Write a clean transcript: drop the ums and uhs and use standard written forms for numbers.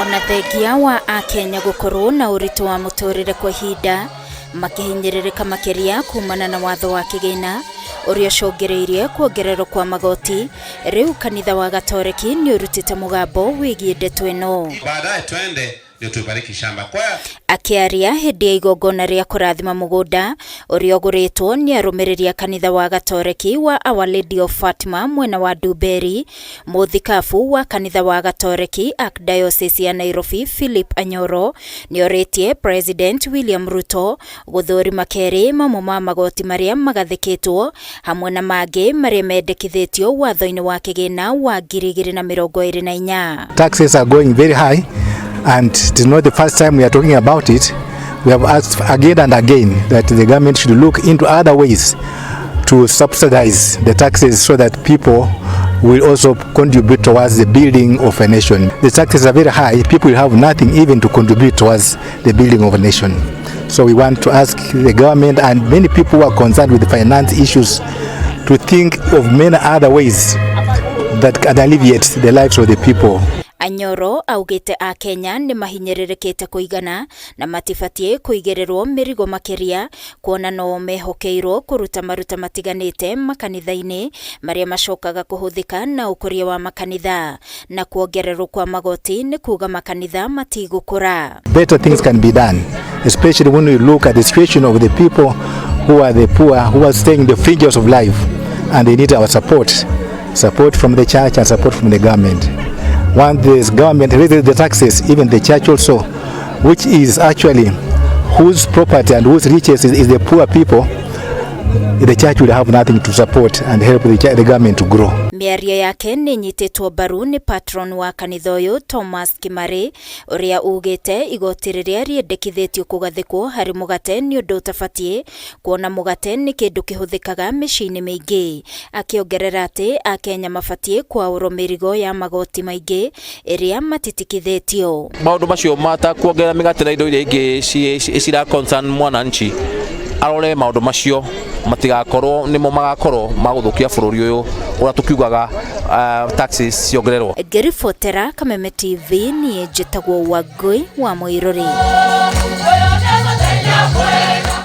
Ona thengia wa akenya gũkorwo na ũritũ wa mũtũrĩre kwa ihinda, makĩhinyĩrĩrĩka makĩria kumana na watho wa kĩgĩna ũrĩa ũcũngĩrĩirie kuongererwo kwa magoti, rĩu kanitha wa Gatoreki nĩ ũrutĩte mũgambo wĩgiĩ ndeto ĩno. Baadaye twende ndio tubariki shamba. Kwa hiyo Akĩaria hĩndĩ ya igongona rĩa kũrathima mũgũnda ũrĩa ũgũrĩtwo nĩ arũmĩrĩri a kanitha wa Gatoreki wa Our Lady of Fatima mwena wa Ndumberi, mũthikabu wa kanitha wa Gatoreki Archdiocese ya Nairobi Philip Anyoro nĩorĩtie President William Ruto gũthũrima kerĩ mamwe ma magoti marĩa magathĩkĩtwo hamwe na mangĩ marĩa mendekithĩtio watho-inĩ wa kĩgĩna wa 2024. Taxes are going very high, and it is not the first time we are talking about it. We have asked again and again that the government should look into other ways to subsidize the taxes so that people will also contribute towards the building of a nation. The taxes are very high, people will have nothing even to contribute towards the building of a nation. So we want to ask the government and many people who are concerned with the finance issues to think of many other ways that can alleviate the lives of the people. Anyoro augĩte akenya nĩ mahinyĩrĩrĩkĩte kũigana na matibatiĩ kũigĩrĩrwo mĩrigo makĩria, kuona no mehokeirwo kũruta maruta matiganĩte makanitha-inĩ marĩa macokaga kũhũthĩka na ũkũria wa makanitha, na kuongererwo kwa magoti nĩ kuga makanitha matigũkũra. Better things can be done, especially when we look at the situation of the people who are the poor, who are staying in the fringes of life, and they need our support, support from the church and support from the government. Once this government raises the taxes, even the church also, which is actually whose property and whose riches is the poor people, the church will have nothing to support and help the government to grow. Mĩario yake nĩ ĩnyitĩtwo mbaru nĩ patron wa kanitha ũyũ Thomas Kimari, ũrĩa ugĩte igoti rĩrĩa rĩendekithĩtio kũgathĩkwo harĩ mũgate nĩ ũndũ ũtabatiĩ, kuona mũgate nĩ kĩndũ kĩhũthĩkaga mĩciĩ-inĩ mĩingĩ, akĩongerera atĩ akenya mabatiĩ kwaũrwo mĩrigo ya magoti maingĩ ĩrĩa matitikithĩtio. Maũndũ macio mata kuongerera mĩgate na indo iria ingĩ cira concern mwananchi, arore maũndũ macio matigakorwo nĩmo magakorwo magũthũkia bũrũri ũyũ ũrĩa tũkiugaga taxes ciongererwo. Ngĩribotera Kameme TV, niĩ njĩtagwo Wangũi wa Mũirũrĩ.